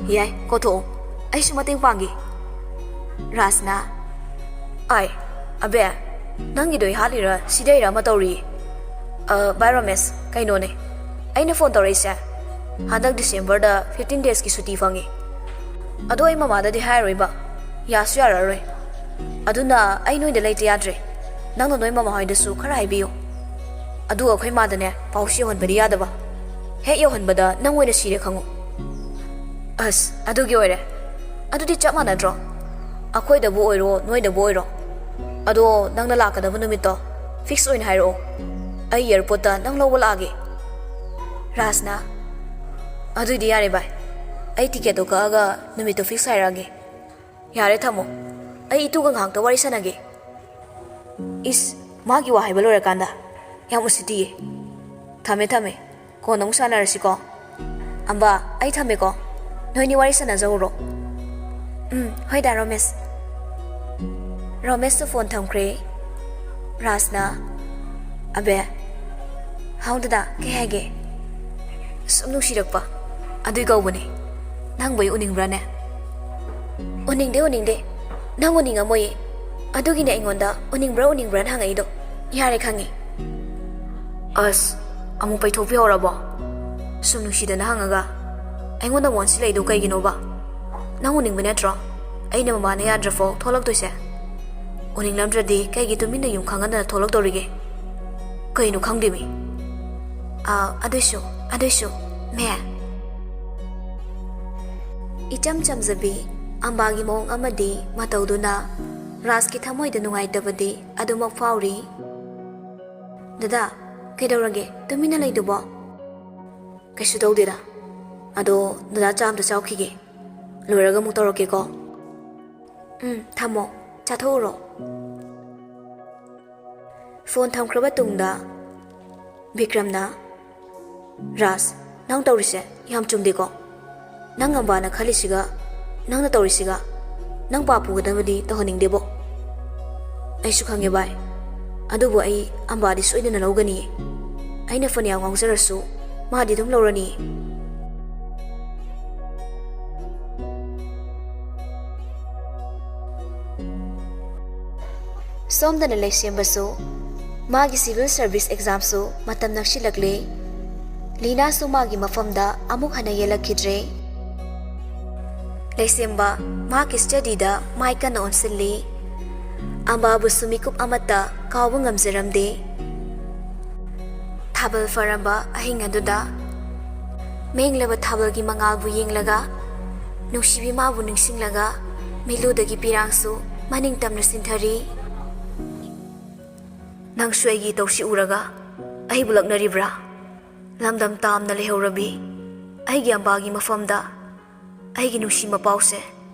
"ꯌꯥꯏ, ꯀꯣꯠꯊꯣꯛꯑꯣ꯫ ꯑꯩꯁꯨ ꯃꯇꯦꯡ ꯄꯥꯡꯒꯦ꯫" ꯔꯥꯖꯅ, "ꯑꯥꯏ, ꯑꯕꯦ, ꯅꯪꯒꯤꯗꯣ ꯍꯥꯠꯂꯤꯔ ꯁꯤꯗꯩꯔ ꯑꯃ ꯇꯧꯔꯤꯌꯦ꯫ ꯑ, ꯚꯥꯏ ꯔꯣꯃꯦꯁ, ꯀꯩꯅꯣꯅꯦ, ꯑꯩꯅ ꯐꯣꯟ ꯇꯧꯔꯛꯏꯁꯦ ꯍꯟꯗꯛ ꯗꯤꯁꯦꯝꯕꯔꯗ fifteen daysꯀꯤ ꯁꯨꯇꯤ ꯐꯪꯉꯤ꯫ ꯑꯗꯣ ꯑꯩ ꯃꯃꯥꯗꯗꯤ ꯍꯥꯏꯔꯣꯏꯕ, ꯌꯥꯁꯨ ꯌꯥꯔꯛꯑꯔꯣꯏ꯫ ꯑꯗꯨꯅ ꯑꯩ ꯅꯣꯏꯗ ꯂꯩꯇ ꯌꯥꯗ꯭ꯔꯦ꯫ ꯅꯪꯅ ꯅꯣꯏ ꯃꯃꯥ ꯍꯣꯏꯗꯁꯨ ꯈꯔ ꯍꯥꯏꯕꯤꯌꯨ꯫ ꯑꯗꯨꯒ ꯑꯩꯈꯣꯏ ꯃꯥꯗꯅꯦ ꯄꯥꯎꯁꯤ ꯌꯧꯍꯟꯕꯗꯤ ꯌꯥꯗꯕ꯫ ꯍꯦꯛ ꯌꯧꯍꯟꯕꯗ ꯅꯪ ꯑꯣꯏꯅ ꯁꯤꯔꯦ ꯈꯪꯉꯨ꯫" "ꯑꯁ, ꯑꯗꯨꯒꯤ ꯑꯣꯏꯔꯦ꯫ ꯑꯗꯨꯗꯤ ꯆꯞ ꯃꯥꯟꯅꯗ꯭ꯔꯣ? ꯑꯩꯈꯣꯏꯗꯕꯨ ꯑꯣꯏꯔꯣ, ꯅꯣꯏꯗꯕꯨ ꯑꯣꯏꯔꯣ꯫ ꯑꯗꯣ ꯅꯪꯅ ꯂꯥꯛꯀꯗꯕ ꯅꯨꯃꯤꯠꯇꯣ fix ꯑꯣꯏꯅ ꯍꯥꯏꯔꯛꯑꯣ꯫ ꯑꯩ airportꯇ ꯅꯪ ꯂꯧꯕ ꯂꯥꯛꯑꯒꯦ꯫" ꯔꯥꯖꯅ, "ꯑꯗꯨꯏꯗꯤ ꯌꯥꯔꯦ ꯚꯥꯏ꯫ ꯑꯩ ticketꯇꯣ ꯀꯛꯑꯒ ꯅꯨꯃꯤꯠꯇꯣ fix ꯍꯥꯏꯔꯛꯑꯒꯦ꯫ ꯌꯥꯔꯦ, ꯊꯝꯃꯣ꯫ ꯑꯩ ꯏꯇꯨꯒ ꯉꯥꯏꯍꯥꯛꯇ ꯋꯥꯔꯤ ꯁꯥꯟꯅꯒꯦ꯫" "ꯏꯁ, ꯃꯥꯒꯤ ꯋꯥ ꯍꯥꯏꯕ ꯂꯣꯏꯔꯀꯥꯟꯗ꯫ ꯌꯥꯝ ꯎꯁꯤꯠꯇꯤꯌꯦ꯫ ꯊꯝꯃꯦ, ꯊꯝꯃꯦ꯫ ꯀꯣꯟꯅ ꯑꯃꯨꯛ ꯁꯥꯟꯅꯔꯁꯤꯀꯣ꯫ ꯑꯝꯕꯥ, ꯑꯩ ꯊꯝꯃꯦꯀꯣ꯫ ꯅꯣꯏꯅꯤ ꯋꯥꯔꯤ ꯁꯥꯟꯅꯖꯍꯧꯔꯣ꯫" "ꯎꯝ, ꯍꯣꯏ ꯗꯥ ꯔꯣꯃꯦꯁ꯫" ꯔꯣꯃꯦꯁꯇ ꯐꯣꯟ ꯊꯝꯈ꯭ꯔꯦ꯫ ꯔꯥꯖꯅ, "ꯑꯕꯦ꯫" "ꯍꯥꯎ ꯗꯗꯥ, ꯀꯩ ꯍꯥꯏꯒꯦ?" "ꯁꯨꯝ ꯅꯨꯡꯁꯤꯔꯛꯄ, ꯑꯗꯨꯏ ꯀꯧꯕꯅꯦ꯫ ꯅꯪꯕꯨ ꯑꯩ ꯎꯅꯤꯡꯕ꯭ꯔꯥꯅꯦ?" "ꯎꯅꯤꯡꯗꯦ, ꯎꯅꯤꯡꯗꯦ꯫ ꯅꯪ ꯎꯅꯤꯡꯉꯝꯃꯣꯏꯌꯦ꯫ ꯑꯗꯨꯒꯤꯅꯦ ꯑꯩꯉꯣꯟꯗ ꯎꯅꯤꯡꯕ꯭ꯔꯥ, ꯎꯅꯤꯡꯕ꯭ꯔꯥꯅ ꯍꯪꯉꯛꯏꯗꯣ꯫ ꯌꯥꯔꯦ, ꯈꯪꯉꯦ꯫" "ꯑꯁ, ꯑꯃꯨꯛ ꯄꯩꯊꯣꯛꯄꯤꯍꯧꯔꯕꯣ? ꯁꯨꯝ ꯅꯨꯡꯁꯤꯗꯅ ꯍꯪꯉꯒ ꯑꯩꯉꯣꯟꯗ ꯑꯃꯨꯛ ꯑꯣꯟꯁꯤꯜꯂꯛꯏꯗꯣ ꯀꯩꯒꯤꯅꯣꯕ? ꯅꯪ ꯎꯅꯤꯡꯕ ꯅꯠꯇ꯭ꯔꯣ? ꯑꯩꯅ ꯃꯃꯥꯅ ꯌꯥꯗ꯭ꯔꯐꯥꯎ ꯊꯣꯛꯂꯛꯇꯣꯏꯁꯦ? ꯎꯅꯤꯡꯂꯝꯗ꯭ꯔꯗꯤ ꯀꯩꯒꯤ ꯇꯨꯃꯤꯟꯅ ꯌꯨꯝ ꯈꯪꯍꯟꯗꯅ ꯊꯣꯛꯂꯛꯇꯧꯔꯤꯒꯦ? ꯀꯩꯅꯣ ꯈꯪꯗꯦꯃꯤ꯫" "ꯑꯥ, ꯑꯗꯨꯏꯁꯨ, ꯑꯗꯨꯏꯁꯨ, ꯃꯦ꯫" ꯏꯆꯝ ꯆꯝꯖꯕꯤ ꯑꯝꯕꯥꯒꯤ ꯃꯑꯣꯡ ꯑꯃꯗꯤ ꯃꯇꯧꯗꯨꯅ ꯔꯥꯖꯀꯤ ꯊꯃꯣꯏꯗ ꯅꯨꯡꯉꯥꯏꯇꯕꯗꯤ ꯑꯗꯨꯃꯛ ꯐꯥꯎꯔꯤ꯫ ꯗꯗꯥ, ꯀꯩꯗꯧꯔꯒꯦ? ꯇꯨꯃꯤꯟꯅ ꯂꯩꯗꯨꯕꯣ? ꯀꯩꯁꯨ ꯇꯧꯗꯦꯗ꯫ ꯑꯗꯣ ꯗꯗꯥ, ꯆꯥ ꯑꯝꯇ ꯆꯥꯎꯈꯤꯒꯦ꯫ ꯂꯣꯏꯔꯒ ꯑꯃꯨꯛ ꯇꯧꯔꯛꯀꯦꯀꯣ꯫ ꯎꯝ, ꯊꯝꯃꯣ꯫ ꯆꯥꯊꯣꯛꯎꯔꯣ꯫ ꯐꯣꯟ ꯊꯝꯈ꯭ꯔꯕ ꯇꯨꯡꯗ ꯕꯤꯀ꯭ꯔꯝꯅ, "ꯔꯥꯖ, ꯅꯪ ꯇꯧꯔꯤꯁꯦ ꯌꯥꯝ ꯆꯨꯝꯗꯦꯀꯣ꯫ ꯅꯪ ꯑꯝꯕꯥꯅ ꯈꯜꯂꯤꯁꯤꯒ ꯅꯪꯅ ꯇꯧꯔꯤꯁꯤꯒ ꯅꯪ ꯄꯥꯞ ꯄꯨꯒꯗꯕꯗꯤ ꯇꯧꯍꯟꯅꯤꯡꯗꯦꯕꯣ꯫ ꯑꯩꯁꯨ ꯈꯪꯉꯦ ꯚꯥꯏ, ꯑꯗꯨꯕꯨ ꯑꯩ ꯑꯝꯕꯥꯗꯤ ꯁꯣꯏꯗꯅ ꯂꯧꯒꯅꯤꯌꯦ꯫ ꯑꯩꯅ ꯐꯅꯌꯥꯝ ꯉꯥꯎꯖꯔꯁꯨ ꯃꯥꯗꯤ ꯑꯗꯨꯝ ꯂꯧꯔꯅꯤꯌꯦ꯫" ꯁꯣꯝꯗꯅ ꯂꯩꯁꯦꯝꯕꯁꯨ ꯃꯥꯒꯤ civil service examꯁꯨ ꯃꯇꯝ ꯅꯛꯁꯤꯜꯂꯛꯂꯦ꯫ ꯂꯤꯅꯥꯁꯨ ꯃꯥꯒꯤ ꯃꯐꯝꯗ ꯑꯃꯨꯛ ꯍꯟꯅ ꯌꯦꯜꯂꯛꯈꯤꯗ꯭ꯔꯦ꯫ ꯂꯩꯁꯦꯝꯕ ꯃꯍꯥꯛꯀꯤ studyꯗ ꯃꯥꯏ ꯀꯟꯅ ꯑꯣꯟꯁꯤꯜꯂꯤ꯫ ꯑꯝꯕꯥꯕꯨꯁꯨ ꯃꯤꯀꯨꯞ ꯑꯃꯠꯇ ꯀꯥꯎꯕ ꯉꯝꯖꯔꯝꯗꯦ꯫ ꯊꯥꯕꯜ ꯐꯔꯝꯕ ꯑꯍꯤꯡ ꯑꯗꯨꯗ ꯃꯦꯡꯂꯕ ꯊꯥꯕꯜꯒꯤ ꯃꯉꯥꯜꯕꯨ ꯌꯦꯡꯂꯒ, ꯅꯨꯡꯁꯤꯕꯤ ꯃꯥꯕꯨ ꯅꯤꯡꯁꯤꯡꯂꯒ, ꯃꯤꯠꯂꯨꯗꯒꯤ ꯄꯤꯔꯥꯡꯁꯨ ꯃꯅꯤꯡ ꯇꯝꯅ ꯆꯤꯟꯊꯔꯤ꯫ "ꯅꯪꯁꯨ ꯑꯩꯒꯤ ꯏꯇꯧꯁꯤ ꯎꯔꯒ ꯑꯩꯕꯨ ꯂꯛꯅꯔꯤꯕ꯭ꯔꯥ? ꯂꯝꯗꯝ ꯇꯥꯝꯅ ꯂꯩꯍꯧꯔꯕꯤ ꯑꯩꯒꯤ ꯑꯝꯕꯥꯒꯤ ꯃꯐꯝꯗ ꯑꯩꯒꯤ ꯅꯨꯡꯁꯤ ꯃꯄꯥꯎꯁꯦ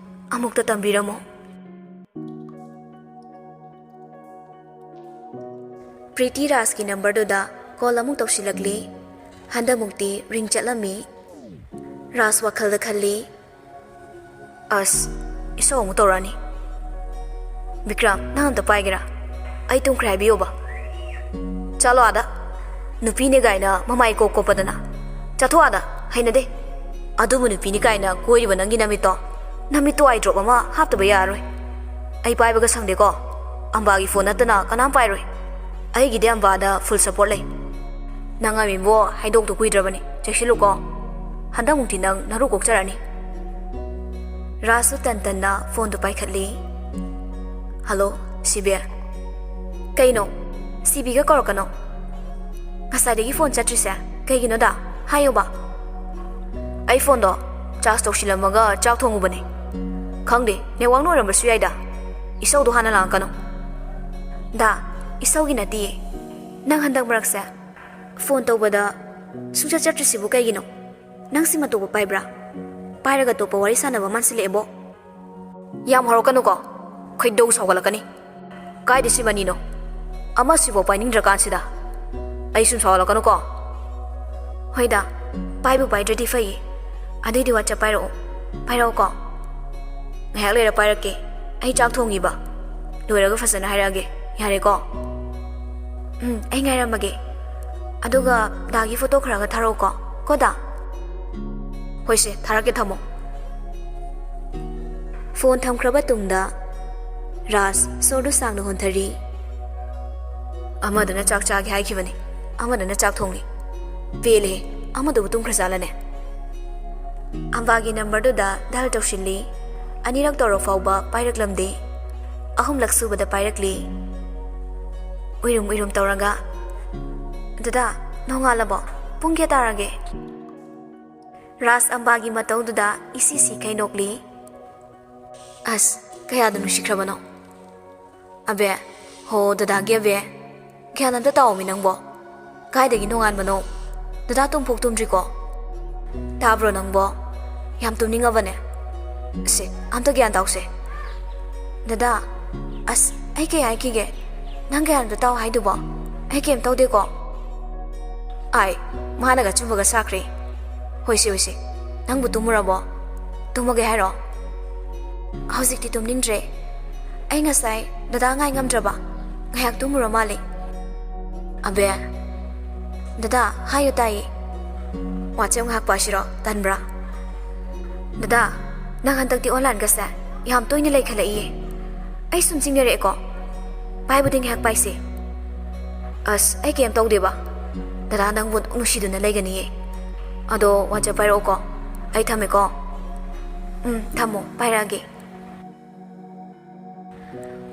ꯑꯃꯨꯛꯇ ꯇꯝꯕꯤꯔꯝꯃꯣ꯫" ꯄ꯭ꯔꯤꯇꯤꯔꯥꯖꯀꯤ numberꯗꯨꯗ call ꯑꯃꯨꯛ ꯇꯧꯁꯤꯜꯂꯛꯂꯤ꯫ ꯍꯟꯗꯛꯃꯨꯛꯇꯤ ring ꯆꯠꯂꯝꯃꯤ꯫ ꯔꯥꯖ ꯋꯥꯈꯜꯗ ꯈꯜꯂꯤ, "ꯑꯁ, ꯏꯁꯧ ꯑꯃꯨꯛ ꯇꯧꯔꯛꯑꯅꯤ꯫ ꯕꯤꯀ꯭ꯔꯝ, ꯅꯪ ꯑꯝꯇ ꯄꯥꯏꯒꯦꯔꯥ? ꯑꯩ ꯇꯨꯝꯈ꯭ꯔꯦ ꯍꯥꯏꯕꯤꯌꯣꯕ꯫" "ꯆꯠꯂꯣ ꯑꯥꯗ꯫ ꯅꯨꯄꯤꯅꯦ ꯀꯥꯏꯅ ꯃꯃꯥꯏ ꯏꯀꯣꯞ ꯀꯣꯞꯄꯗꯅ꯫ ꯆꯠꯊꯣꯛ ꯑꯥꯗ, ꯍꯩꯅꯗꯦ꯫ ꯑꯗꯨꯕꯨ ꯅꯨꯄꯤꯅꯤ ꯀꯥꯏꯅ ꯀꯣꯏꯔꯤꯕ ꯅꯪꯒꯤ ꯅꯃꯤꯠꯇꯣ, ꯅꯃꯤꯠꯇꯣ eye drop ꯑꯃ ꯍꯥꯞꯇꯕ ꯌꯥꯔꯔꯣꯏ꯫ ꯑꯩ ꯄꯥꯏꯕꯒ ꯁꯪꯗꯦꯀꯣ꯫ ꯑꯝꯕꯥꯒꯤ phone ꯅꯠꯇꯅ ꯀꯅꯥꯝ ꯄꯥꯏꯔꯣꯏ꯫ ꯑꯩꯒꯤꯗꯤ ꯑꯝꯕꯥꯗ full support ꯂꯩ꯫ ꯅꯪ ꯑꯃꯤꯕꯣ ꯍꯥꯏꯗꯣꯛꯇ ꯀꯨꯏꯗ꯭ꯔꯕꯅꯤ, ꯆꯦꯛꯁꯤꯜꯂꯨꯀꯣ꯫ ꯍꯟꯗꯛꯃꯨꯛꯇꯤ ꯅꯪ ꯅꯔꯨ ꯀꯣꯛꯆꯔꯅꯤ꯫" ꯔꯥꯖꯁꯨ ꯇꯟ ꯇꯟꯅ phoneꯗꯨ ꯄꯥꯏꯈꯠꯂꯤ꯫ "Hello, ꯁꯤꯕꯤ꯫" "ꯀꯩꯅꯣ? ꯁꯤꯕꯤꯒ ꯀꯧꯔꯛꯀꯅꯣ꯫ ꯉꯁꯥꯏꯗꯒꯤ phone ꯆꯠꯇ꯭ꯔꯤꯁꯦ ꯀꯩꯒꯤꯅꯣꯗ? ꯍꯥꯏꯌꯣꯕ꯫" "ꯑꯩ phoneꯗꯣ charge ꯇꯧꯁꯤꯜꯂꯝꯃꯒ ꯆꯥꯛ ꯊꯣꯡꯉꯨꯕꯅꯦ꯫ ꯈꯪꯗꯦ, networkꯅ ꯑꯣꯏꯔꯝꯕꯁꯨ ꯌꯥꯏꯗ꯫ ꯏꯁꯧꯗꯣ ꯍꯥꯟꯅ ꯂꯥꯡꯉꯛꯀꯅꯣ꯫" "ꯗꯥ, ꯏꯁꯧꯒꯤ ꯅꯠꯇꯤꯌꯦ꯫ ꯅꯪ ꯍꯟꯗꯛ ꯃꯔꯛꯁꯦ ꯐꯣꯟ ꯇꯧꯕꯗ ꯁꯨꯡꯆꯠ ꯆꯠꯇ꯭ꯔꯤꯁꯤꯕꯨ ꯀꯩꯒꯤꯅꯣ? ꯅꯪ ꯁꯤꯝ ꯑꯇꯣꯞꯄ ꯄꯥꯏꯕ꯭ꯔꯥ? ꯄꯥꯏꯔꯒ ꯑꯇꯣꯞꯄ ꯋꯥꯔꯤ ꯁꯥꯟꯅꯕ ꯃꯥꯟꯁꯤꯜꯂꯛꯑꯦꯕꯣ꯫ ꯌꯥꯝ ꯍꯧꯔꯛꯀꯅꯨꯀꯣ, ꯈꯣꯏꯗꯧ ꯁꯥꯎꯒꯠꯂꯛꯀꯅꯤ꯫ ꯀꯥꯏꯗ ꯁꯤꯕꯅꯤꯅꯣ? ꯑꯃꯁꯤꯐꯥꯎ ꯄꯥꯏꯅꯤꯡꯗ꯭ꯔꯀꯥꯟꯁꯤꯗ꯫ ꯑꯩ ꯁꯨꯝ ꯁꯥꯎꯒꯠꯂꯛꯀꯅꯨꯀꯣ꯫ ꯍꯣꯏꯗ, ꯄꯥꯏꯕꯨ ꯄꯥꯏꯗ꯭ꯔꯗꯤ ꯐꯩꯌꯦ꯫ ꯑꯗꯨꯏꯗꯤ WhatsApp ꯄꯥꯏꯔꯛꯑꯣ꯫ ꯄꯥꯏꯔꯛꯑꯣꯀꯣ꯫ ꯉꯥꯏꯍꯥꯛ ꯂꯩꯔ ꯄꯥꯏꯔꯛꯀꯦ꯫ ꯑꯩ ꯆꯥꯛ ꯊꯣꯡꯉꯤꯕ꯫ ꯂꯣꯏꯔꯒ ꯐꯖꯅ ꯍꯥꯏꯔꯛꯑꯒꯦ꯫ ꯌꯥꯔꯦꯀꯣ? ꯎꯝ, ꯑꯩ ꯉꯥꯏꯔꯝꯃꯒꯦ꯫ ꯑꯗꯨꯒ ꯗꯥꯒꯤ ꯐꯣꯇꯣ ꯈꯔꯒ ꯊꯥꯔꯛꯎꯀꯣ꯫ ꯀꯣ ꯗꯥ? ꯍꯣꯏꯁꯦ, ꯊꯥꯔꯛꯀꯦ, ꯊꯝꯃꯣ꯫ ꯐꯣꯟ ꯊꯝꯈ꯭ꯔꯕ ꯇꯨꯡꯗ ꯔꯥꯖ ꯁꯣꯔꯗꯨ ꯁꯥꯡꯅ ꯍꯣꯟꯊꯔꯤ꯫ ꯑꯃꯗꯨꯅ ꯆꯥꯛ ꯆꯥꯒꯦ ꯍꯥꯏꯈꯤꯕꯅꯤ, ꯑꯃꯗꯨꯅ ꯆꯥꯛ ꯊꯣꯡꯂꯤ꯫ ꯄꯦꯜꯂꯦꯍꯦ, ꯑꯃꯗꯨꯕꯨ ꯇꯨꯝꯈ꯭ꯔꯖꯥꯠꯂꯅꯦ? ꯑꯝꯕꯥꯒꯤ ꯅꯝꯕꯔꯗꯨꯗ ꯗꯥꯏꯜ ꯇꯧꯁꯤꯜꯂꯤ꯫ ꯑꯅꯤꯔꯛ ꯇꯧꯔ ꯐꯥꯎꯕ ꯄꯥꯏꯔꯛꯂꯝꯗꯦ꯫ ꯑꯍꯨꯝꯂꯛ ꯁꯨꯕꯗ ꯄꯥꯏꯔꯛꯂꯤ꯫ ꯎꯏꯔꯨꯝ ꯎꯏꯔꯨꯝ ꯇꯧꯔꯒ, "ꯗꯗꯥ, ꯅꯣꯡꯉꯥꯜꯂꯕꯣ? ꯄꯨꯡ ꯀꯌꯥ ꯇꯥꯔꯒꯦ?" ꯔꯥꯖ ꯑꯝꯕꯥꯒꯤ ꯃꯇꯧꯗꯨꯗ ꯏꯁꯤ ꯁꯤꯈꯩ ꯅꯣꯛꯂꯤ꯫ "ꯑꯁ, ꯀꯌꯥꯗ ꯅꯨꯡꯁꯤꯈ꯭ꯔꯕꯅꯣ!" "ꯑꯕꯦ, ꯍꯣ, ꯗꯗꯥꯒꯤ ꯑꯕꯦ, ꯒ꯭ꯌꯥꯟ ꯑꯝꯇ ꯇꯥꯎꯃꯤ ꯅꯪꯕꯣ꯫ ꯀꯥꯏꯗꯒꯤ ꯅꯣꯡꯉꯥꯟꯕꯅꯣ? ꯗꯗꯥ ꯇꯨꯝꯐꯥꯎ ꯇꯨꯝꯗ꯭ꯔꯤꯀꯣ? ꯇꯥꯕ꯭ꯔꯣ ꯅꯪꯕꯣ? ꯌꯥꯝ ꯇꯨꯝꯅꯤꯡꯉꯕꯅꯦ꯫ ꯁꯦ, ꯑꯝꯇ ꯒ꯭ꯌꯥꯟ ꯇꯥꯎꯁꯦ꯫ ꯗꯗꯥ, ꯑꯁ, ꯑꯩ ꯀꯩ ꯍꯥꯏꯈꯤꯒꯦ? ꯅꯪ ꯒ꯭ꯌꯥꯟ ꯑꯝꯇ ꯇꯥꯎ ꯍꯥꯏꯗꯨꯕꯣ? ꯑꯩ ꯀꯩꯝ ꯇꯧꯗꯦꯀꯣ?" ꯑꯥꯏ, ꯃꯥꯅꯒ ꯑꯆꯨꯝꯕꯒ ꯁꯥꯈ꯭ꯔꯦ꯫ "ꯍꯣꯏꯁꯦ, ꯍꯣꯏꯁꯦ, ꯅꯪꯕꯨ ꯇꯨꯝꯃꯨꯔꯕꯣ? ꯇꯨꯝꯃꯒꯦ ꯍꯥꯏꯔꯣ?" "ꯍꯧꯖꯤꯛꯇꯤ ꯇꯨꯝꯅꯤꯡꯗ꯭ꯔꯦ꯫ ꯑꯩ ꯉꯁꯥꯏ ꯗꯗꯥ ꯉꯥꯏ ꯉꯝꯗ꯭ꯔꯕ, ꯉꯥꯏꯍꯥꯛ ꯇꯨꯝꯃꯨꯔ ꯃꯥꯜꯂꯦ꯫" "ꯑꯕꯦ, ꯗꯗꯥ, ꯍꯥꯏꯌꯨ ꯇꯥꯏꯌꯦ꯫ WhatsApp ꯉꯥꯏꯍꯥꯛ ꯄꯥꯁꯤꯔꯣ? ꯇꯟꯕ꯭ꯔꯥ?" "ꯗꯗꯥ, ꯅꯪ ꯍꯟꯗꯛꯇꯤ ꯑꯣꯟꯂꯥꯏꯟꯒꯁꯦ ꯌꯥꯝ ꯇꯣꯏꯅ ꯂꯩꯈꯠꯂꯛꯏꯌꯦ꯫ ꯑꯩ ꯁꯨꯝ ꯆꯤꯡꯅꯔꯛꯑꯦꯀꯣ꯫ ꯄꯥꯏꯕꯨꯗꯤ ꯉꯥꯏꯍꯥꯛ ꯄꯥꯏꯁꯦ꯫" "ꯑꯁ, ꯑꯩ ꯀꯩꯝ ꯇꯧꯗꯦꯕ꯫ ꯗꯗꯥ ꯅꯪꯕꯨ ꯅꯨꯡꯁꯤꯗꯨꯅ ꯂꯩꯒꯅꯤꯌꯦ꯫ ꯑꯗꯣ WhatsApp ꯄꯥꯏꯔꯛꯎꯀꯣ꯫ ꯑꯩ ꯊꯝꯃꯦꯀꯣ꯫" "ꯎꯝ, ꯊꯝꯃꯣ, ꯄꯥꯏꯔꯛꯑꯒꯦ꯫"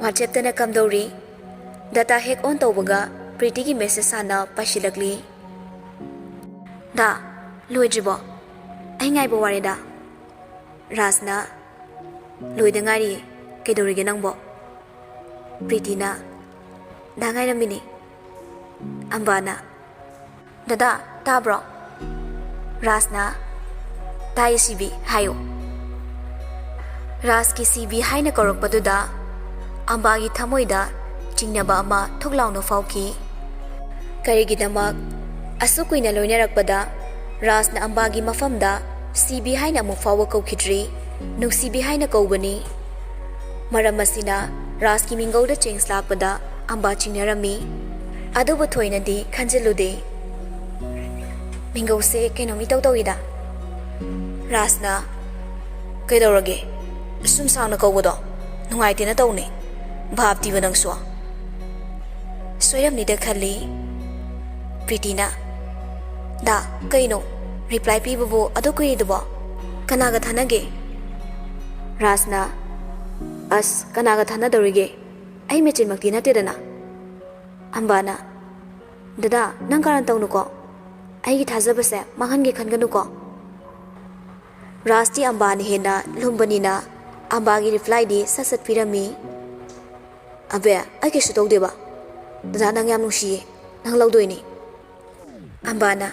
WhatsAppꯇꯅ ꯀꯝꯗꯧꯔꯤ? Data ꯍꯦꯛ on ꯇꯧꯕꯒ ꯄ꯭ꯔꯤꯇꯤꯒꯤ message ꯍꯥꯟꯅ ꯄꯥꯏꯁꯤꯜꯂꯛꯂꯤ꯫ "ꯗꯥ, ꯂꯣꯏꯗ꯭ꯔꯤꯕꯣ? ꯑꯩ ꯉꯥꯏꯕ ꯋꯥꯔꯦꯗ꯫" ꯔꯥꯖꯅ, "ꯂꯣꯏꯗ ꯉꯥꯏꯔꯤꯌꯦ꯫ ꯀꯩꯗꯧꯔꯤꯒꯦ ꯅꯪꯕꯣ?" ꯄ꯭ꯔꯤꯇꯤꯅ, "ꯗꯥ ꯉꯥꯏꯔꯝꯃꯤꯅꯦ꯫" ꯑꯝꯕꯥꯅ, "ꯗꯗꯥ, ꯇꯥꯕ꯭ꯔꯣ?" ꯔꯥꯖꯅ, "ꯇꯥꯏ ꯁꯤꯕꯤ, ꯍꯥꯏꯌꯨ꯫" ꯔꯥꯖꯀꯤ ꯁꯤꯕꯤ ꯍꯥꯏꯅ ꯀꯧꯔꯛꯄꯗꯨꯗ ꯑꯝꯕꯥꯒꯤ ꯊꯃꯣꯏꯗ ꯆꯤꯡꯅꯕ ꯑꯃ ꯊꯨꯛ ꯂꯥꯎꯅ ꯐꯥꯎꯈꯤ꯫ ꯀꯔꯤꯒꯤꯗꯃꯛ ꯑꯁꯨꯛ ꯀꯨꯏꯅ ꯂꯣꯏꯅꯔꯛꯄꯗ ꯔꯥꯖꯅ ꯑꯝꯕꯥꯒꯤ ꯃꯐꯝꯗ ꯁꯤꯕꯤ ꯍꯥꯏꯅ ꯑꯃꯨꯛ ꯐꯥꯎꯕ ꯀꯧꯈꯤꯗ꯭ꯔꯤ, ꯅꯨꯡꯁꯤꯕꯤ ꯍꯥꯏꯅ ꯀꯧꯕꯅꯤ꯫ ꯃꯔꯝ ꯑꯁꯤꯅ ꯔꯥꯖꯀꯤ ꯃꯤꯡꯒꯧꯗ ꯆꯦꯡꯁ ꯂꯥꯛꯄꯗ ꯑꯝꯕꯥ ꯆꯤꯡꯅꯔꯝꯃꯤ꯫ ꯑꯗꯨꯕꯨ ꯊꯣꯏꯅꯗꯤ ꯈꯟꯖꯤꯜꯂꯨꯗꯦ꯫ "ꯃꯤꯡꯒꯧꯁꯦ ꯀꯩꯅꯣꯝ ꯏꯇꯧ ꯇꯧꯏꯗ꯫" ꯔꯥꯖꯅ, "ꯀꯩꯗꯧꯔꯒꯦ? ꯁꯨꯝ ꯁꯥꯡꯅ ꯀꯧꯕꯗꯣ ꯅꯨꯡꯉꯥꯏꯇꯦꯅ ꯇꯧꯅꯤ꯫ ꯚꯥꯞꯇꯤꯕ ꯅꯪꯁꯨ꯫" ꯁꯣꯏꯔꯝꯅꯤꯗ ꯈꯜꯂꯤ꯫ ꯄ꯭ꯔꯤꯇꯤꯅ, "ꯗꯥ, ꯀꯩꯅꯣ? ꯔꯤꯄ꯭ꯂꯥꯏ ꯄꯤꯕꯕꯨ ꯑꯗꯨ ꯀꯨꯏꯔꯤꯗꯨꯕꯣ? ꯀꯅꯥꯒ ꯊꯥꯅꯒꯦ?" ꯔꯥꯖꯅ, "ꯑꯁ, ꯀꯅꯥꯒ ꯊꯥꯅꯗꯧꯔꯤꯒꯦ? ꯑꯩ ꯃꯦꯆꯤꯟꯃꯛꯇꯤ ꯅꯠꯇꯦꯗꯅ꯫" ꯑꯝꯕꯥꯅ, "ꯗꯗꯥ, ꯅꯪ ꯀꯔꯟ ꯇꯧꯅꯨꯀꯣ꯫ ꯑꯩꯒꯤ ꯊꯥꯖꯕꯁꯦ ꯃꯥꯡꯍꯟꯒꯦ ꯈꯟꯒꯅꯨꯀꯣ꯫" ꯔꯥꯖꯇꯤ ꯑꯝꯕꯥꯅ ꯍꯦꯟꯅ ꯂꯨꯝꯕꯅꯤꯅ ꯑꯝꯕꯥꯒꯤ ꯔꯤꯄ꯭ꯂꯥꯏꯗꯤ ꯁꯠ ꯁꯠ ꯄꯤꯔꯝꯃꯤ꯫ "ꯑꯕꯦ, ꯑꯩ ꯀꯩꯁꯨ ꯇꯧꯗꯦꯕ꯫ ꯗꯗꯥ, ꯅꯪ ꯌꯥꯝ ꯅꯨꯡꯁꯤꯌꯦ꯫ ꯅꯪ ꯂꯧꯗꯣꯏꯅꯤ꯫" ꯑꯝꯕꯥꯅ,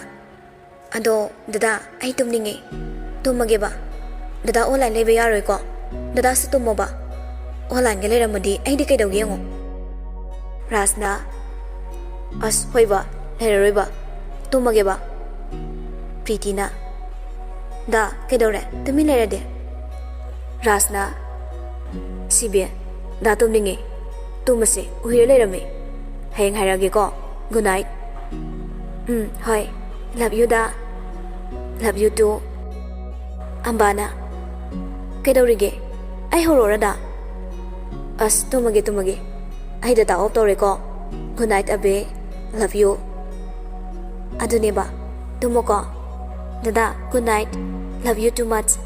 "ꯑꯗꯣ ꯗꯗꯥ, ꯑꯩ ꯇꯨꯝꯅꯤꯡꯉꯦ꯫ ꯇꯨꯝꯃꯒꯦꯕ꯫ ꯗꯗꯥ ꯑꯣꯟꯂꯥꯏꯟ ꯂꯩꯕ ꯌꯥꯔꯣꯏꯀꯣ? ꯗꯗꯥꯁꯨ ꯇꯨꯝꯃꯣꯕ꯫ ꯑꯣꯟꯂꯥꯏꯟꯒ ꯂꯩꯔꯝꯃꯗꯤ ꯑꯩꯗꯤ ꯀꯩꯗꯧꯒꯦ ꯌꯦꯡꯉꯣ꯫" ꯔꯥꯖꯅ, "ꯑꯁ, ꯍꯣꯏꯕ, ꯂꯩꯔꯔꯣꯏꯕ꯫ ꯇꯨꯝꯃꯒꯦꯕ꯫" ꯄ꯭ꯔꯤꯇꯤꯅ, "ꯗꯥ, ꯀꯩꯗꯧꯔꯦ? ꯇꯨꯃꯤꯟ ꯂꯩꯔꯗꯤ?" ꯔꯥꯖꯅ, "ꯁꯤꯕꯤ, ꯗꯥ ꯇꯨꯝꯅꯤꯡꯉꯦ꯫ ꯇꯨꯝꯃꯁꯦ, ꯎꯏꯔ ꯂꯩꯔꯝꯃꯦ꯫ ꯍꯌꯦꯡ ꯍꯥꯏꯔꯛꯑꯒꯦꯀꯣ꯫ Good night꯫" "ꯎꯝ, ꯍꯣꯏ꯫ Love you, the. Love you too꯫" ꯑꯝꯕꯥꯅ, "ꯀꯩꯗꯧꯔꯤꯒꯦ? ꯑꯩ ꯍꯧꯔꯛꯑꯣꯔ, ꯗꯥ?" "ꯑꯁ, ꯇꯨꯝꯃꯒꯦ, ꯇꯨꯝꯃꯒꯦ꯫ ꯑꯩ data off ꯇꯧꯔꯦꯀꯣ꯫ Good night, Abey. Love you꯫" "ꯑꯗꯨꯅꯦꯕ꯫ ꯇꯨꯝꯃꯣꯀꯣ꯫ ꯗꯗꯥ, good night꯫ Love you too much꯫